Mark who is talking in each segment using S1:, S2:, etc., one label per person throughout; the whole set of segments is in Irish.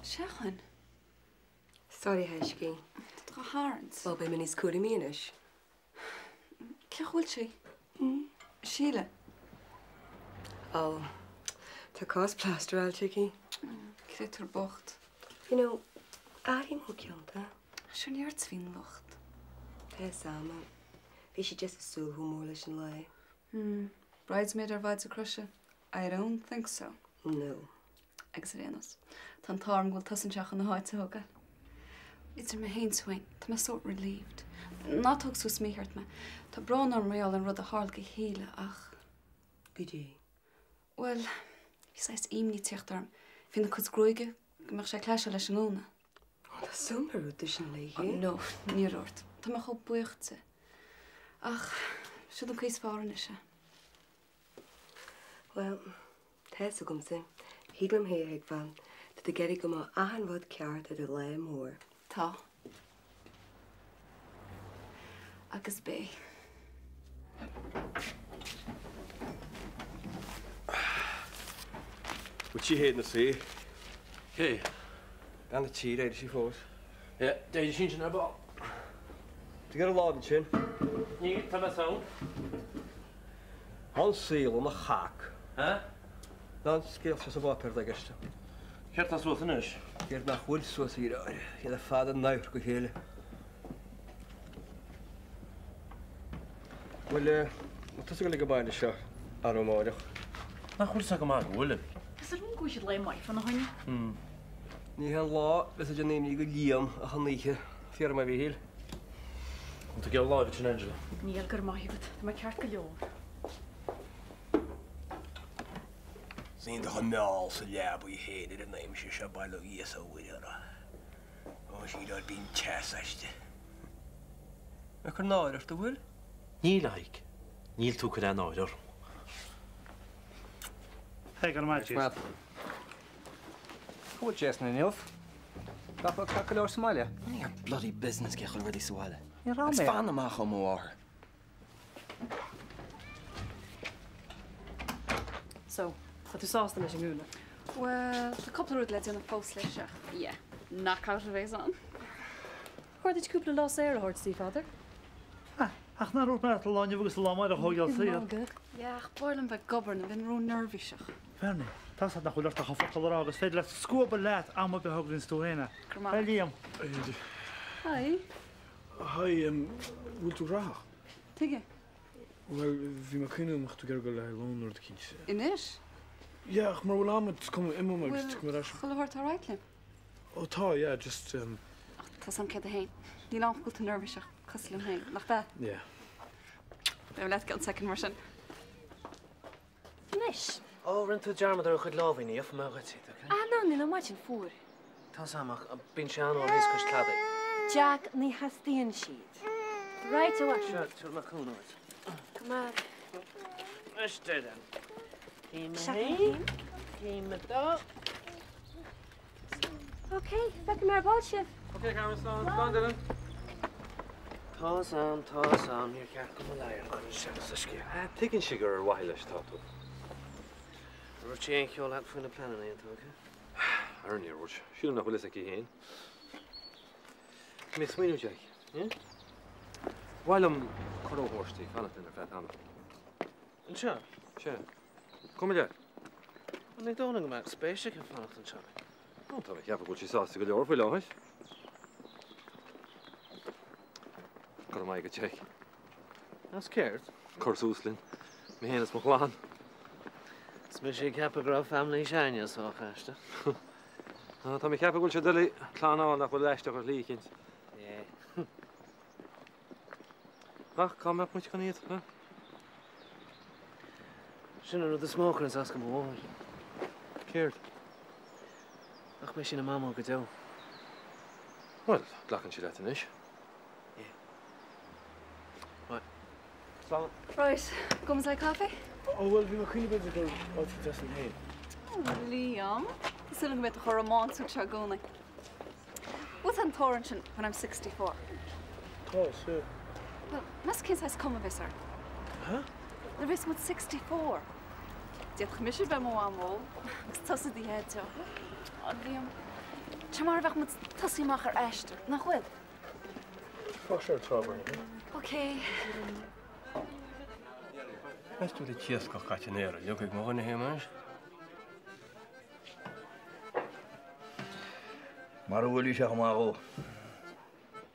S1: Seachain.
S2: Sorry, a thaiscí.
S1: Tá tú á tharraingt.
S2: Bhuel, beidh mé níos cúramaí anois.
S1: Cén chaoi a bhfuil sí? Síle?
S2: Ó, tá cos plaisteráilte aici.
S1: Créatúr bocht.
S2: You know, airím chomh ciontach.
S1: Sure ní ort a bhí an locht.
S2: Tá fhios a'm, bhí sí just ag súil chomh mór leis an lá.
S1: Hmm, bridesmaid ar mhaide croise? I don't think so.
S2: No.
S1: Agus ar aon nós, tá an t-ádh orm go bhfuil tusa anseo chun a háit a thógáil. Idir mé féin is tú féin, tá mé so relieved. Ná tóg suas mícheart mé. Tá brón orm mar gheall ar an rud a tharla do Shíle ach.
S2: Goidé?
S1: Bhuel, bhí saghas imní ag tíocht orm faoina cuid gruaige, go mbeadh sé ag clasháil leis an ngúna.
S2: Ó, tá súil agam nár dhúirt tú sin léi.
S1: Oh no, níor dhúirt. Tá mé chomh buíoch di. Ach, siod an chaoi is fearr anois é.
S2: Bhuel, tá fhios agamsa, thig liom é a thuigbheáil, tá tú ag iarraidh go mbeadh achan rud ceart ar do lá mór.
S1: Tá. Agus beidh.
S3: Bhfuil sí fhéin ina suí?
S4: Cé?
S3: Bean a' tí, d'éirigh sí fós.
S4: Yeah, d'éirigh sí ansin ar ball.
S3: Tú ag iarraidh lámh ansin?
S4: Níl, tá mé sound.
S3: Tá an saol ina chac.
S4: Huh?
S3: Ná an scéal seo sa bpáipéar atá i gceist.
S4: Céard tá suas anois?
S3: Céard nach bhfuil suas a dheartháir? Iad ar fad in adharca a chéile. Bhfuil tusa ag dul ag an baile seo arú amáireach?
S4: Nach bhfuil 's agam go bhfuilim.
S5: Is ar go bhfuil siad lá maith fána choinne.
S3: Ní hé an lá a bheas ag déanamh imní do Liam ach an oíche. Fíor am, a Mhíchíl.
S4: An tú ag iarraidh láimh ansin Angela?
S5: Níl, go raibh maith agat. Tá mé ceart go leor.
S3: Is iontach an meall sa leabaidh féin ar an aimsir seo, bail ó Dhia 's ó Mhuire uirthi. Ó, síleáil, bíonn teas aisti. Ag cur náire ort, an bhfuil?
S4: Níl, a Thaidhg. Níl tú ag cur aon náire orm.
S6: Hey, go raibh maith agat.
S7: Cá bhfuil Jason inniu? Nach bhfuil ceart go leor sa mbaile?
S8: None of your bloody business cé chuil rudaí sa bhaile.
S7: Ní raibh
S8: Agus
S7: mé.
S8: fan amach ó mo mháthair.
S5: So, tá tú sásta leis an ngúna?
S1: Bhuel, tá cúpla rud le déanamh fós leis ach, yeah, knockout a bheas ann.
S5: Chóir duit cúpla lá saor a thabhairt di, Father.
S6: Ach nár dhúirt mé leat an lá inniu agus an lá amárach a thógáil saor?
S1: Yeah, ach b'fhearr liom bheith ag obair nó bheinn ró-neirbhíseach.
S6: Bernie, tá 's agat nach bhfuil ort ach an focal a rá agus féidir leat scuabadh leat am ar bith a thograíonns tú féin é.
S1: Go raibh maith.
S6: Hi Liam.
S1: Hi.
S9: Hi, bhfuil tú gnóthach?
S1: Tuige?
S9: Bhuel, bhí mé ag cuimhneamh an mbeadh tú ag iarraidh dul le haghaidh lón nó rud eicínt.
S1: Anois?
S9: Yeah, ach mura bhfuil am agat, is cuma, imeoidh mé agus tiocfaidh mé ar ais.
S1: Bhuel, chuile shórt alright Liam.
S9: Ó tá, yeah, just um.
S1: Ach tá 's a'm céard é féin. Níl ann ach go bhfuil tú neirbhíseach, cosúil liom féin, nach ea?
S9: Yeah.
S1: Beidh mé leat i gceann soicind mar sin.
S10: Anois.
S8: Ó, rinne tú dearmad ar do chuid lámhainní, gheobhaidh mé dhuit iad, ok?
S10: Ah no, níl an maidin fuar.
S8: Tá 's a'm ach bíonn sé an-fhuar thíos cois cladaigh.
S10: Jack, ní theastaíonn siad. Right, a mhac.
S8: Seo, tabharfaidh mé cúnamh duit.
S10: Coimeád.
S8: Anois, deir then. Céim a haon, céim a dó.
S10: Ok, feicfidh mé ar ball sibh.
S7: Ok, Carmen, slán. Slán, Dylan.
S8: Tá's a'm, tá's a'm, níor cheart dom mo ladhar a chur isteach sa scéal.
S4: Ah, tuigeann sí gur ar mhaithe leis atá tú.
S8: Ar dhúirt sí aon cheo leat faoi na pleananna aontaithe?
S4: Ara níor dhúirt. Sílim nach bhfuil fhios aici féin. Tá mé ag smaoineamh, Jack. Yeah? Ba mhaith liom cuireadh a thabhairt di fanacht linn ar feadh tamaill.
S8: Anseo?
S4: Sea. Cuma leat.
S8: Bhuel, ní dóigh liom go mbeadh spéis aici fanacht anseo.
S4: Ó, tá mé ag ceapadh go bhfuil sí sásta go leor faoi láthair. Go raibh maith agat, Jack.
S8: As céard?
S4: Cur suas linn. Mé féin is mo chlann.
S8: Is mise ag ceapadh go raibh family s'againne sách aisteach.
S4: Tá mé ag ceapadh go bhfuil sé doiligh clann a fháil nach bhfuil aisteach ar shlí eicínt.
S8: Yeah.
S4: Ach cá mbeadh muid gan iad, huh?
S8: Sin an rud is mó a chuireanns as do mo mháthair.
S4: Céard?
S8: Nach mbeidh sí ina mamó go deo.
S4: Bhuel, glacann sí leat anois.
S8: Yeah. Right. Slán.
S1: Right, gabhfaidh muid le caife?
S9: Ó bhuel, bhí mé ag cuimhneamh b'fhéidir dul áit éicint as an féin.
S1: Ó, Liam, tá súil agam go mbeidh tú chomh rómánsúil seo i gcónaí. Bhfuil an t-amhrán sin When I'm 64?
S9: Tá, sea.
S1: Bhuel, meas tú cén saghas cuma a bheas orm?
S9: Huh?
S1: Nuair a bheas muid 64. D'fhéadfadh mise bheith i mo mhamó agus tusa i do dhaideo. Á, Liam. Tá sé mar a bheadh muid ag tosaí amach ar aistear, nach bhfuil?
S9: Tá sé ar trá, Bernie.
S1: Ok.
S3: Meas tú an t-iascach caite in aer uilig ag mo dhuine Shéamais?
S11: Mar a bhfuil sé chomh maith dhó.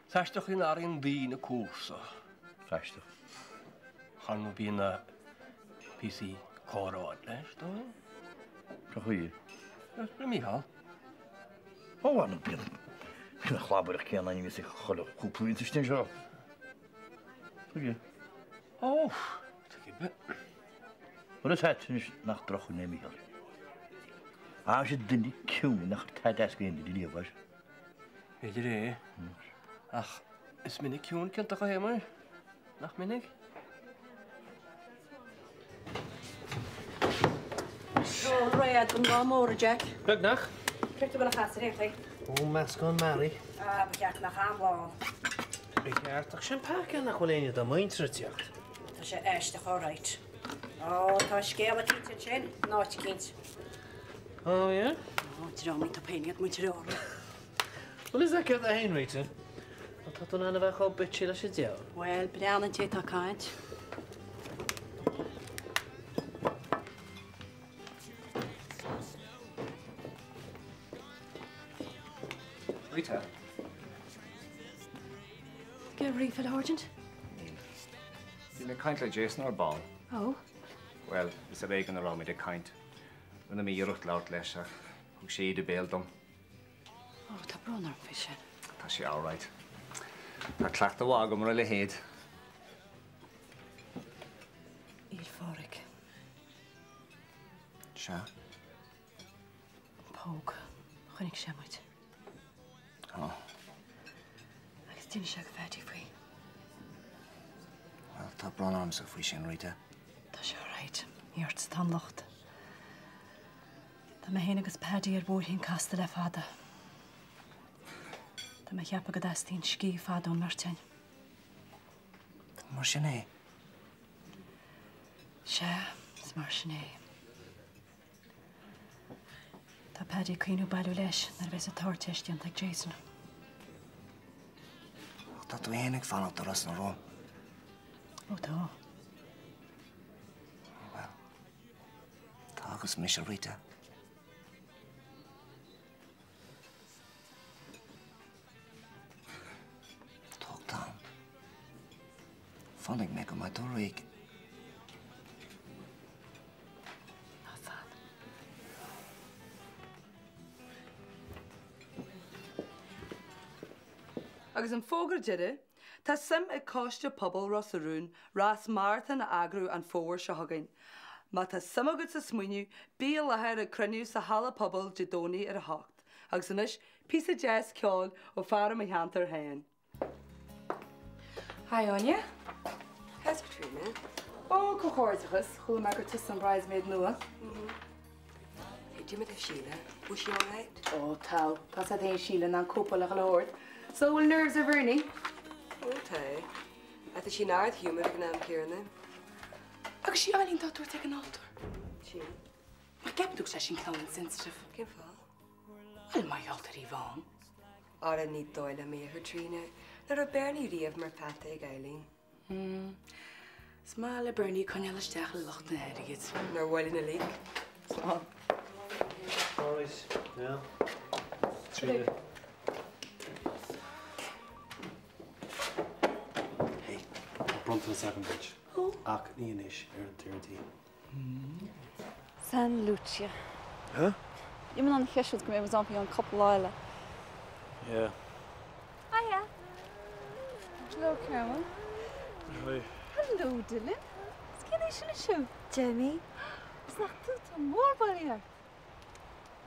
S3: Is aisteach an athraíonn daoine cúrsa.
S11: Aisteach.
S3: Char nó bíonn na píosaí comhrá leis, dóigh?
S11: Cén chaoi?
S3: Le Mícheál.
S11: Ó, ar ndóigh bíonn bíonn an chlabaireacht céanna ann a bhíos ag chuile chúpla bliain istigh anseo. Tuige?
S3: Ó, tuige.
S11: Bhuel is ait anois nach drochdhuine é Mícheál. Ach is duine ciúin nach raibh tada as aon duine riamh air.
S3: B'fhéidir é. Ach is minic ciúin ciontach a Shéamais, nach minic?
S10: Ó, réidh don lá mór, a Jack.
S8: Beagnach.
S10: Céard tá ag dul a chasadh ar aon chaoi?
S8: Ó, meascán mearaí.
S10: Ah, ba cheart go mbeadh am lán.
S8: Ba cheart, ach sin peaca nach bhfuil éinne dá muintir ag teacht.
S10: Tá sé aisteach alright. Ó, tá scéal eicínt ansin, in áit eicínt.
S8: Oh, yeah?
S10: Ó, dream iontach péin iad muintir Orla.
S8: Bhuel, is that céard é fhéin, Rita? Nó tá tú in ann a bheith chomh bitchy leis an diabhal?
S10: Bhuel, breathnaigh an té atá ag caint.
S7: Rita.
S5: Get ready for the urgent?
S7: Bhí mé ag caint le Jason ar ball.
S5: Ó?
S7: Bhuel, is ar éigean a raibh muid ag caint. Rinne mé iarracht labhairt leis ach thug sé íde béil dom.
S10: Ó, tá brón orm faoi sin.
S7: Tá sé alright. Tá cleachtadh mhaith agam ar a leithéid.
S10: Níl Phádraig.
S7: Sea.
S10: An póg. Chonaic sé muid.
S7: Ó.
S10: Agus d'inis sé do Phaddy faoi.
S7: Bhuel, tá brón ormsa faoi sin, Rita.
S10: Tá sé alright. Ní ortsa atá an locht. Tá mé féin agus Paddy ar bhóithrín casta le fada. Tá mé a cheapadh go dteastaíonn scíth fada ón mbeirt againn.
S7: Mar sin é?
S10: Sea, is mar sin é. Tá Paddy ag cuimhniú bailiú leis nuair a bheas an tArdteist déanta ag Jason.
S7: Ach tá tú fhéin ag fanacht i Ros na Rún.
S10: Ó tá.
S7: Bhuel. Tá agus mise Rita. Tóg t'am. Fanfaidh mé go mbeidh tú réidh.
S10: Ná fan.
S12: Agus an fógra deiridh, tá suim ag Coiste Pobail Ros na Rún rás maratóin a eagrú an fómhar seo chugainn. Má tá suim agat sa smaoineamh, bí i láthair ag cruinniú sa Halla Pobail Dé Domhnaigh ar a 8. Agus anois, píosa deas ceoil ó fear i mo cheantar féin.
S13: Hi Áine.
S2: How's Katrina?
S13: Ó, comhghairdeachas, chuala mé gur tusa an bridesmaid nua.
S2: Cad é mar atá Síle, bhfuil sí alright?
S13: Ó, tá. Tá sé féin Síle in ann cóipeáil le dhul ard. So, bhfuil nerves ar Bhernie?
S2: Ó, tá. Ach tá sí in ard-ghiúmar ag an am céanna.
S13: Agus sí Eileen atá tabhairt ag an altóir.
S2: Sí.
S13: Nach gceapann tú go bhfuil sé sin cineál insensitive?
S2: Cén fáth?
S13: Bhuel, mar gheall ar Yvonne.
S2: Ara ní dóigh liom é, a Chaitríona. Nach raibh Bernie riamh mar pheata ag Eileen.
S13: Is maith le Bernie coinneáil isteach le lucht an airgid.
S2: Nár bhuail ina league.
S13: Slán.
S8: Alright, yeah. Trína.
S14: Hey, tá bronntanas agam duit. Ach ní anois, ar an Déardaoin.
S1: San Lucia.
S9: Huh?
S1: Níl mé in ann a chreidiúint go mbeidh muid ann faoi cheann cúpla lá eile.
S9: Yeah.
S1: Hiya. Hello, Carmel.
S9: Hi.
S1: Hello, Dylan. Is cén é sin anseo?
S15: Jimmy.
S1: Is nach tú tá mór bailithe ort.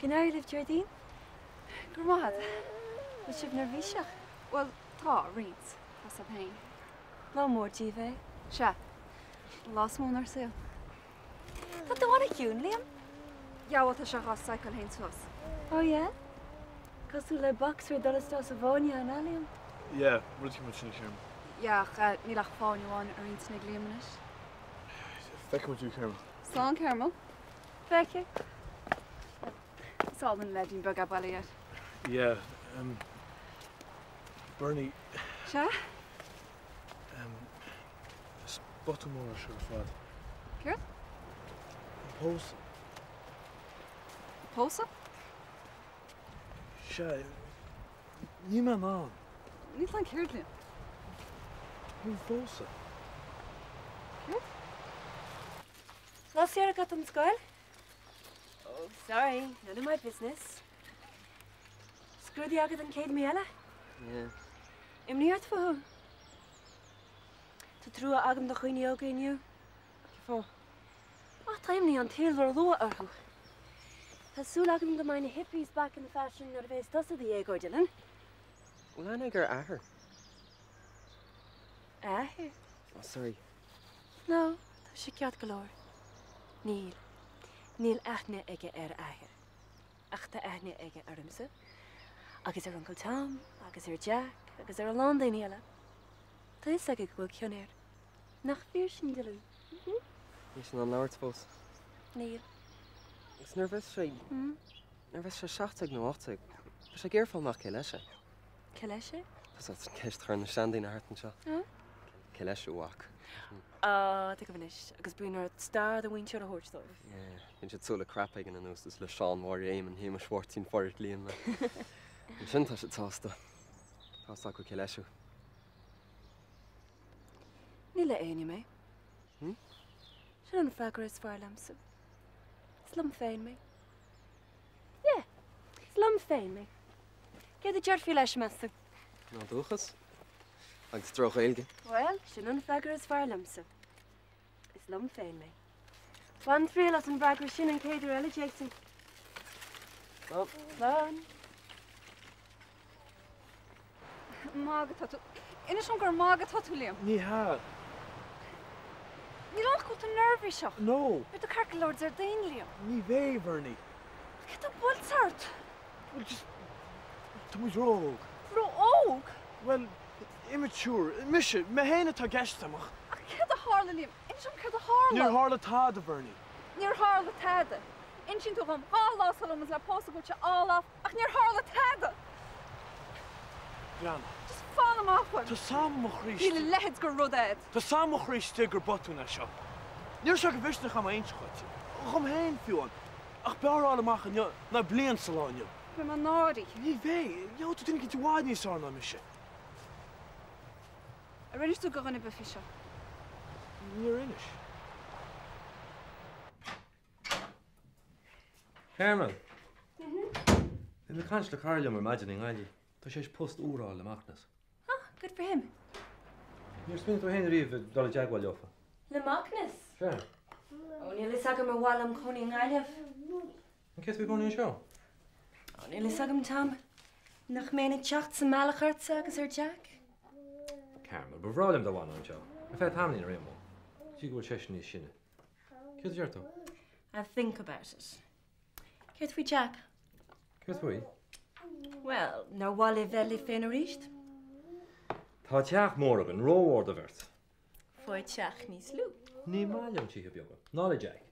S15: Go n-éirí libh Déardaoin.
S1: Go raibh maith agat.
S15: Bhfuil sibh neirbhíseach?
S1: Bhuel, tá, roinnt. Tá sibh féin.
S15: Lá mór daoibh é.
S1: Sea. An lá is mó inár saol.
S15: Tá tú an-chiúin, Liam.
S1: Yeah, bhuel, tá sé dhá cycle féin suas.
S15: Oh yeah? Cosúil le boxer ag dul isteach sa bhfáinne, an ea, Liam?
S9: Yeah, rud éicint mar sin, Carmel.
S1: Yeah, ach níl ach fáinne amháin ar intinn ag Liam anois.
S9: Feicfidh muid thú, Carmel.
S1: Slán, Carmel.
S15: Feicfidh.
S1: Is álainn an leaidín beag é bail ó Dhia air.
S9: Yeah, um, Bernie.
S1: Sea?
S9: Um, is botún mór é seo ar fad.
S1: Céard?
S9: An pósadh.
S1: Pósadh?
S9: Sea, níl mé in ann.
S1: Níl tú in ann céard, Liam?
S9: Thú a phósadh.
S1: Céard?
S15: Lá saor agat ón scoil? Oh, sorry, none of my business. Scrúduithe agat an chéad mí eile?
S8: Yeah.
S15: Imní ort fúthu? Tá trua agam do dhaoine óga inniu.
S8: Cén fáth?
S15: Ah, tá imní an tsaoil ró-luath orthu. Tá súil agam go mbeidh na hippies back in fashion nuair a bheas tusa i do dhéagóir, Dylan.
S8: Bhfuil aithne aige ar athair?
S15: Athair?
S8: Oh, sorry.
S15: No, tá sé ceart go leor. Níl. Níl aithne aige ar athair. Ach tá aithne aige ormsa, agus ar Uncail Tom, agus ar Jack, agus ar a lán daoine eile. Tá fhios aige go bhfuil cion air. Nach fíor sin, Dylan?
S8: Níl sé in ann labhairt fós.
S15: Níl.
S8: Agus nuair a bheas sé, nuair a bheas sé 17 nó 18, beidh sé ag iarraidh fáil amach cé leis é.
S15: Cé leis é?
S8: Tá sin ceist a chuireann na seandaoine thart anseo.
S15: Ó?
S8: Cé leis a mhac?
S15: Á, tuigim anois. Agus bíonn ort stair do mhuintir a thabhairt dóibh.
S8: Yeah, bíonn siad ag súil le crap éigin ar nós is le Seán Mháire Éamonn Shéamais Mháirtín Phádraig Liam mé. Ansin tá siad sásta. Tá fhios acu cé leis thú.
S15: Ní le éinne mé.
S8: Hmm?
S15: Sin an freagra is fearr liomsa. Is liom féin mé. Yeah, is liom féin mé. Céard a déarfaí leis, meas tú?
S8: Ná dúchas. Agus droch-Ghaeilge.
S15: Bhuel, sin an freagra is fearr liomsa. Is liom féin mé. Bain triail as an bhfreagra sin an chéad uair eile, Jason.
S8: Slán.
S15: Slán.
S1: Magadh atá tú. Inis dom gur magadh atá tú, Liam.
S9: Ní hea.
S1: Níl ann ach go bhfuil tú neirbhíseach.
S9: No.
S1: Beidh tú ceart go leor Déardaoin, Liam.
S9: Ní bheidh, Bernie.
S1: Céard atá buailte ort?
S9: Bhuel, just, tá muid ró-óg.
S1: Ró-óg?
S9: Bhuel, immature. Mise, mé féin atá i gceist agam ach.
S1: Ach céard a tharla, Liam? Inis dom céard a tharla.
S9: Níor tharla tada, Bernie.
S1: Níor tharla tada. Insíonn tú dhom 2 lá sula bhfuil muid le pósadh go bhfuil sé all off ach níor tharla tada!
S9: Breathnaigh.
S1: Just fan amach uaim.
S9: Tá 's a'm mo chroí
S1: Níl a leithéid de rud a'd.
S9: Tá 's a'm mo chroí istigh gur botún é seo. Ní raibh sé de mhisneach a'm a inse dhuit. Dhom féin, fiú amháin. Ach b'fhearr a fháil amach inniu ná bliain sa lá inniu.
S1: Beidh mé náirithe.
S9: Ní bheidh. Gheobhaidh tú duine eicínt i bhfad níos fearr ná mise.
S1: Ar inis tú do dhuine ar bith faoi seo?
S9: Níor inis.
S4: Carmel! Bhí mé ag caint le cara liom ar maidin i nGaillimh. Tá sé théis post úr a fháil le Macnas.
S15: Ah, good for him.
S4: Níor smaoinigh tú féin ariamh ag dul i dteagmháil leofa?
S15: Le Macnas?
S4: Sea.
S15: Ó, níl fhios agam ar mhaith liom cónaí i nGaillimh.
S4: An cé tú i gcónaí anseo?
S15: Ó, níl fhios agam, Tom. Nach mbeinn ag teacht sa mbealach ortsa agus ar Jack?
S4: Carmel, ba bhreá liom dá bhfanfá anseo. Ar feadh tamaillín ar aon mhodh. Go dtí go bhfuil seisean níos sine. Céard a deir tú?
S15: I'll think about it. Céard faoi Jack?
S4: Céard faoi?
S15: Bhuel, nár mhaith libh bheith libh féin arís?
S4: Tá teach mór againn, rómhór do bheirt.
S15: Faigh teach níos lú.
S4: Ní maith liom tithe beaga. Ná le Jack.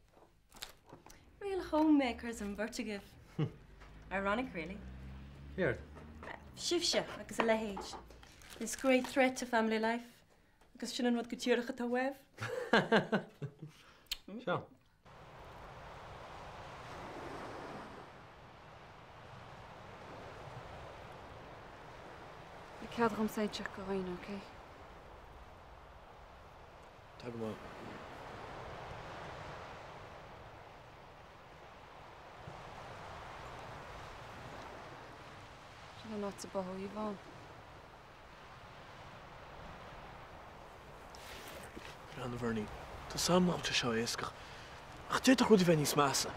S15: Real homemakers an bheirt agaibh. Ironic, really.
S4: Céard?
S15: Sibhse agus a leithéid. This great threat to family life. Agus sin an rud go díreach atá uaibh.
S4: Seo.
S1: Níl cead agamsa inseacht do dhaoine, ok?
S9: Tá go maith.
S1: Sin an áit a ba mhó Yvonne.
S9: Breathnaigh a Bhernie, tá 's a'm nach bhfuil sé seo éasca, ach d'fhéadfadh rudaí bheith níos measa.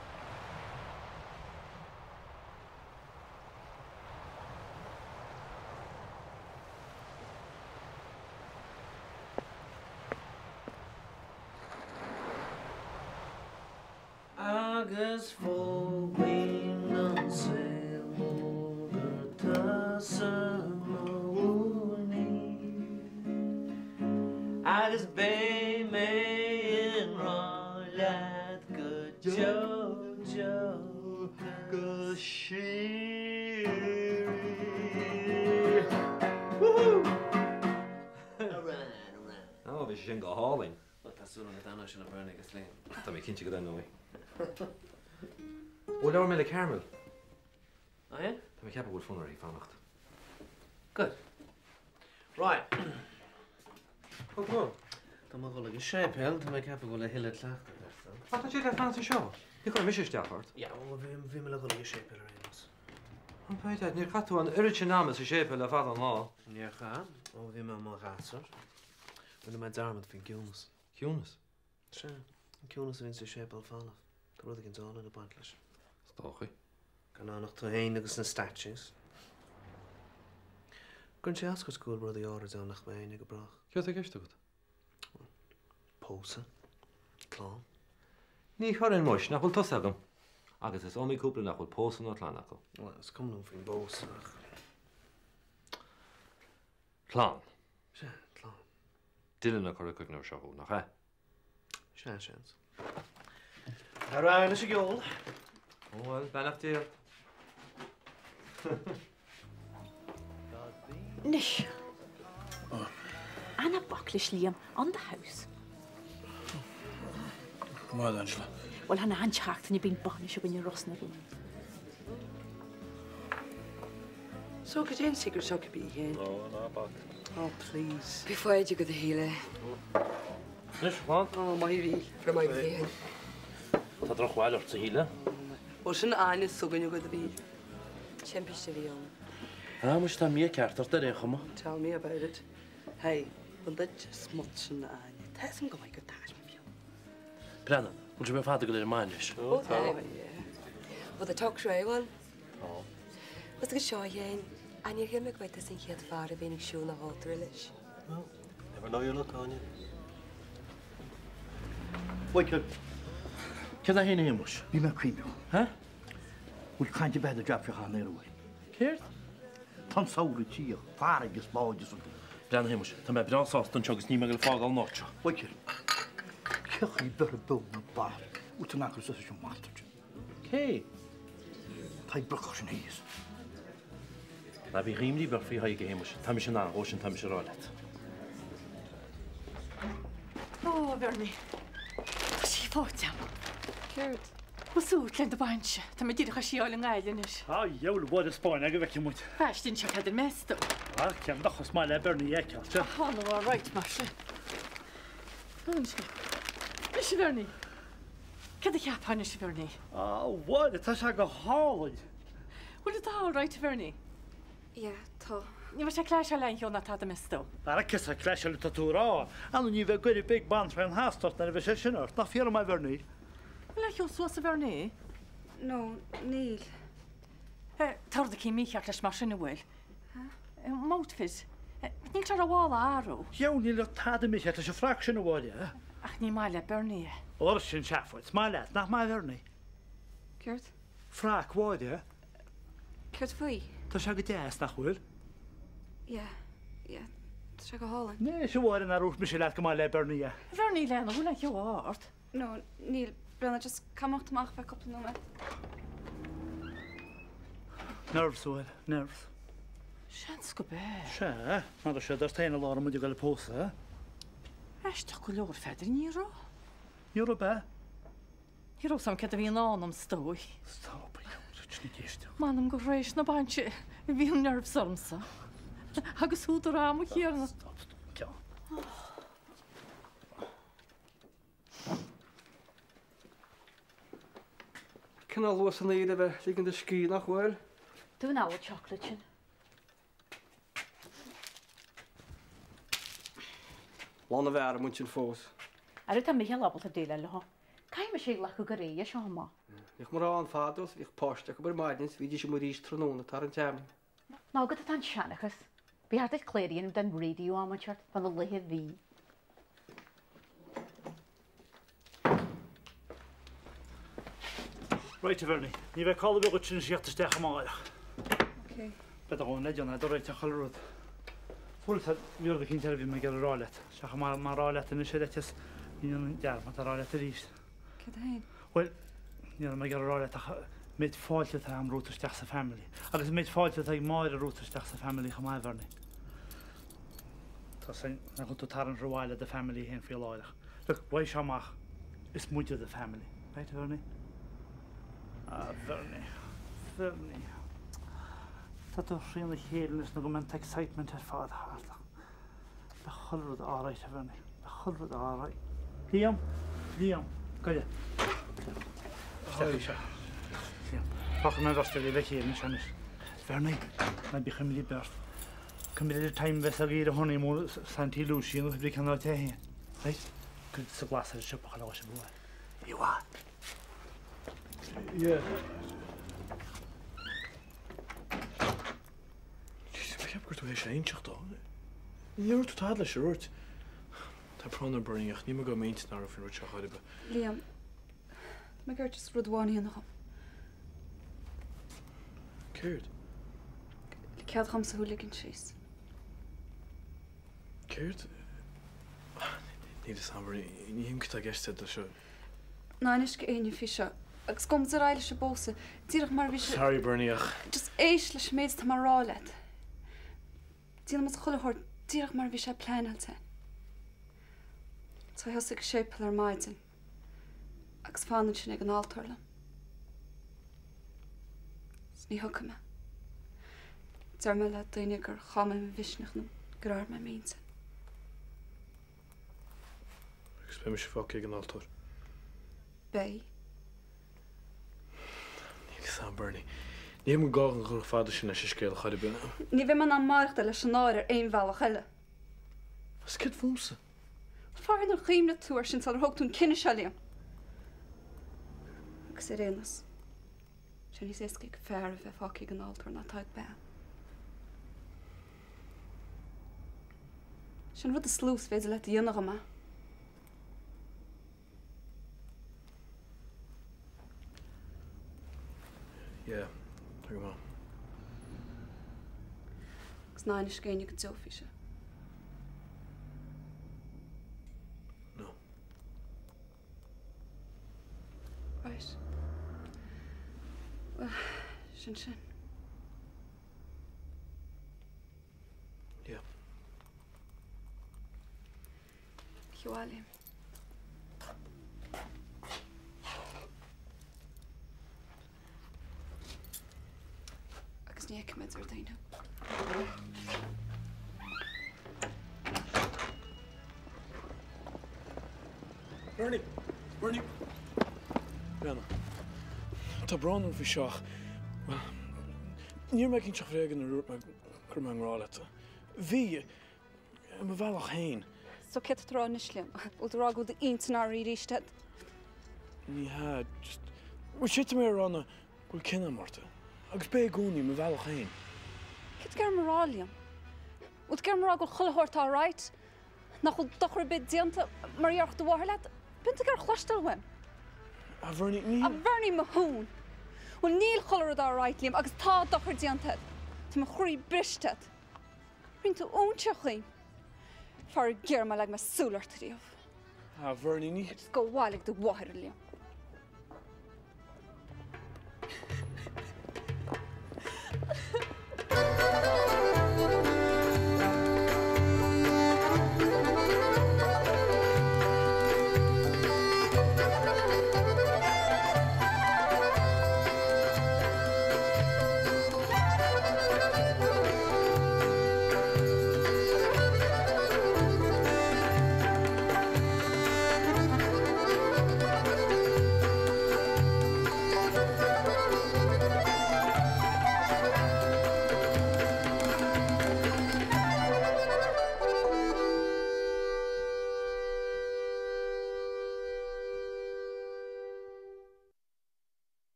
S8: Agus fógraíonn an saol mór gur tusa mo urnaí Agus beidh mé i ngrá leat go deo deo go síoraí.
S16: súil agam go dtaitneoidh sin le Bernie agus Liam.
S4: Tá mé cinnte go dtaitneoidh. Ó, labhair mé le Carmel.
S16: Oh yeah?
S4: Tá mé ag ceapadh go bhfuil fonn uirthi fanacht.
S16: Good. Right.
S4: Oh, come on.
S16: Tá mé ag dul ag an séipéal, tá mé ag ceapadh go bhfuil a thuilleadh cleachtaidh ort.
S4: Ach tá sé le fanacht anseo. Ní chuirfidh mise isteach ort.
S16: Yeah, well, bhí bhí mé le dhul ag an séipéal ar aon nós.
S4: An paid níor chaith tú an oiread sin ama sa séipéal le fada an lá.
S16: Níor chaith, ó bhí mé i mo ghasúr. Rinne mé dearmad faoin gciúnas.
S4: Ciúnas?
S16: Sea, an ciúnas a bhíonn sa séipéal folamh. Tá rud éigin álainn ag baint leis.
S4: Is dócha.
S16: Gan ann ach tú féin agus na statues. Cuireann sé as dhuit go bhfuil rudaí áirid ann nach mbeidh éinne go brách.
S4: Céard tá i gceist agat?
S16: Pósadh. Clann.
S4: Ní chuirfinn muis, nach bhfuil tusa agam. Agus is iomaí cúpla nach bhfuil pósadh ná clann acu.
S16: Bhuel, is cuma liom faoin bpósadh ach.
S4: Clann.
S16: Sea, clann.
S4: Dylan a chur i gcuimhne air seo thú, nach ea?
S16: Sea, seans. Ar aghaidh leis an gceol.
S4: Ó bhuel, beannacht Dé ort.
S17: Anois. Ná bac leis Liam on the house.
S11: Maith Angela.
S17: Bhuel, chan achan tseachtain a bíonn bainis againn i Ros na Rún.
S12: So, cad é an secret seo cibé féin?
S4: Ó, ná bac.
S12: Oh, please.
S2: Bhí foighid agat a Shíle.
S6: Anois, a chlann.
S12: Ó, maith a Mhíchíl.
S2: Go raibh maith agat a Shéaghain.
S6: Tá drochbhail ort, a Shíle.
S12: Bhuel, sin áineas s'againne agat a Mhíchíl.
S2: Timpiste a bhí ann.
S6: Ah, muis tá an ceart ort ar aon chuma.
S12: Tell me about it. Hey, bhuel duit smut sin Áine. Tá a fhios agam go maith gur taisme a bhí ann.
S6: Breandán, bhfuil sibh ar fad ag dul ar an mbainis?
S2: Ó tá. Bhuel tá tux réidh, bhfuil?
S6: Tá.
S2: Bhfuil agus seo a Sheáin, an níor shíl mé go mbeadh tusa an chéad fear a bhíonn ag siúl na haltóra leis.
S3: Well, never know your luck, Áine.
S11: Mhichíl,
S6: céard é féin a Shéamuis?
S11: Bhí mé ag cuimhneamh.
S6: Hä?
S11: Bhfuil caint ar bith ar an jab seo cheana ar bhfuil?
S6: Céard?
S11: Tá an samhradh ag tíocht, farraige is báid is rudaí.
S6: Breathnaigh a Shéamuis, tá mé breá sásta anseo agus níl mé ag dul ag fágáil an áit seo.
S11: Mhichíl, cé chaoi bheirfeadh beo nó marbh thú in eagar suas leis an matal sin?
S6: Cé?
S11: Tadhg Brocach sin thíos.
S6: Ná bíodh imní ar bith ort faoi Thadhg, a Shéamuis, tá mise in ann dhó sin, tá mise ag rá leat.
S17: Ó, a Bhernie, tá sí faighte agam.
S1: Céard?
S17: Mo suit le do bhainse. Tá mé díreach á fháil i nGaillimh anois.
S6: Á, dheabhail, a Mháire Spáinne go bhfeicfidh muid.
S17: Éist anseo cad ar meas tú?
S6: Á, cén dochar, is maith le Bernie a fheiceáil, sea.
S17: Tá nó all right mar sin. Anois, a Bhernie. Cad a cheapfá anois, a Bhernie?
S6: Á, a Mháire, tá sé go hálainn.
S17: Bhfuil tú all right, a Bhernie?
S1: Yeah, tá.
S17: Ní bheidh sé ag claiseáil aon cheo ná tada meas tú.
S6: Ara cé sa claiseáil atá tú a rá? Anna ní bheidh goir ar bith ag baintreach an ort nuair a bheidh sé sin ort, nach fíor dom, a Bhernie?
S17: Bhfuil aon cheo suas, a Bhernie?
S1: No, níl.
S17: Tá rud eicínt mícheart leis mar sin, an bhfuil? M'outfit. Níl sé rómhall a athrú.
S6: Dheabhail, níl tada mícheart leis an frock sin, a Mháire.
S17: Ach ní maith le Bernie é.
S6: Óra sin seafóid. Is maith leat, nach maith, a Bhernie?
S1: Céard?
S6: Frock Mháire.
S1: Céard faoi?
S6: Tá sé go deas, nach bhfuil?
S1: Yeah, yeah, tá sé go hálainn.
S6: Anois, a Mháire, nár dhúirt mise leat gur maith le Bernie é?
S17: A Bhernie, lean, an bhfuil aon cheo ort?
S1: No, níl. Brenna, just caithfidh mé a theacht amach ar feadh cúpla nóiméad.
S6: Nerves, a Mháire, nerves.
S17: Seans go b'ea.
S6: Sea, mar a siad ort féin a lár muid ag dul ag pósadh.
S17: Aisteach go leor, Pheadair, ní raibh.
S6: Ní raibh b'ea?
S17: Ní raibh 's a'm céard a bhí i ndán dom, 's dóigh.
S6: Stop, a dheabhail, ní d'éisteacht.
S17: M'anam gur th'éis na bainse a bhí an nerves ormsa. Agus údar ama chéanna.
S6: Stop, stop, ceann.
S3: Cineál luath san oíche le bheith ag ligean do scíth, nach bhfuil?
S17: Do an owl chocolate sin.
S3: Lán na bhfear amuigh ansin fós.
S17: Ara tá Micheál ábalta déileáil leo. Caithfidh mise a ghlacadh go réidh as seo amach.
S3: Bhíodh mná ann fadó 's bhíodh páiste acu ar maidin 's bhídís amuigh arís tráthnóna tar an tearmann.
S17: Ná agat atá an seanchas. Ba cheart duit clár a dhéanamh den raidió am inteacht fá na laethe a bhí.
S6: Right, a Bhernie, ní bheidh call ar bith agat sin theacht isteach amárach.
S1: Ok.
S6: Beidh do dhóthain le déanamh do réiteach chuile rud. Bhuel, tá bhí rud eicínt eile a bhí mé ag iarraidh a rá leat. Seachas má rá leat anois ar fhaitíos ní dhéanfainn dearmad a rá leat arís.
S1: Céard é féin?
S6: Bhuel, ní raibh mé ag iarraidh a rá leat ach an méid fáilte atá agam romhat isteach sa family. Agus an méid fáilte atá ag Máire romhat isteach sa family chomh maith, a Bhernie. Tá 's a'm nach bhfuil tú tarraingthe abhaile do family féin faoi láithreach. Look, uaidh seo amach, is muide the family. Right, a Bhernie? Ah, Bhernie. Bhernie. Tá tú thrína chéile anois nó go mbeidh an t-excitement ar fad thart. Beidh chuile rud alright, a Bhernie. Beidh chuile rud alright. Liam! Liam! Goile. Isteach anseo. Liam. Fágfaidh mé an bheirt agaibh le chéile anseo anois. Bhernie, ná bí chun beirt. Cuimhnigh ar an time bheith ag iarraidh honeymoon sa Auntie Lucy nó cibé cén áit é féin. Right? Cuir sa glas ar an siopa chuile áit a bhfuil. You are.
S9: Yeah. Jeez, cheap gur tú théis a inseacht dó. Ní raibh tú tada leis a dúirt. Tá brón orm Bernie ach níl mé go m'intinn ná raibh faoin rud seo chor ar bith.
S1: Liam, tá mé ag iarraidh just rud amháin a dhéanamh dhom.
S9: Céard?
S1: Le cead dhomsa thú a ligean síos.
S9: Céard? Níl fhios a'm, ní thuigim cad tá i gceist agat leis seo.
S1: Ná inis go éinne faoi seo. Agus gabhfaidh muid ar aghaidh leis an bpósadh, díreach mar a bhí sé.
S9: Sorry Bernie ach.
S1: Just éist leis an méid atá mé a rá leat. Déanfaidh muid chuile shórt díreach mar a bhí sé pleanáilte. Téigh thusa ag an séipéal ar maidin agus fan ansin ag an altóir liom. 'S ní thiocfaidh mé. Déarfaidh mé le daoine gur chaill mé mo mhisneach nó gur athraigh mé m'intinn.
S9: Agus beidh mise fágtha ag an altóir.
S1: Beidh.
S9: Níl fhios a'm, Bernie. Ní thuigim an gá dhom chomh fada sin leis an scéal chor ar bith.
S1: Ní bheidh mé in ann maireachtáil leis an náire ar aon bhealach eile.
S9: Agus céard fúmsa?
S1: Faraor nár chuimhnigh tú air sin sular thóg tú an cinneadh seo, Liam. Agus ar aon nós, tá sé níos éasca ag fear a bheith fágtha ag an altóir ná atá ag bean. Sin an rud is lú is féidir leat a dhéanamh dhom é.
S9: Yeah, tá go maith.
S1: Agus ná inis go éinne go deo faoi seo.
S9: No.
S1: Right. Well, sin sin.
S9: Yeah.
S1: Oíche mhaith, Liam. Agus ní fheicfidh mé Déardaoin thú.
S9: Bernie! Bernie! Breathnaigh. Tá brón orm faoi seo ach, bhuel, ní raibh mé cinnte bhréige nuair a dúirt mé go raibh mé i ngrá leat. Bhí, ar mo bhealach féin.
S1: So céard atá tú a rá anois, Liam? Bhfuil tú a rá go bhfuil d'intinn athraithe arís agat?
S9: Ní hea, just, bhuel, séard atá mé a rá ná go bhfuil cion agam ort. Agus beidh i gcónaí, mo bhealach féin.
S1: Céard atá tú ag iarraidh a rá, Liam? Bhfuil tú ag iarraidh a rá go bhfuil chuile shórt alright? Nach bhfuil dochar ar bith déanta, mar a déarfadh do mháthair leat? Bíonn tú ag iarraidh cloisteáil uaim.
S9: A Bhernie, ní.
S1: A Bhernie, mo shuan! Bhuel, níl chuile rud alright, Liam, agus tá dochar déanta agat. Tá mo chroí briste agat. Rinne tú óinseach dhíom. Faraor géar má leag mé súil ort riamh.
S9: A Bhernie, ní.
S1: Just gabh abhaile ag do mháthair, a Liam.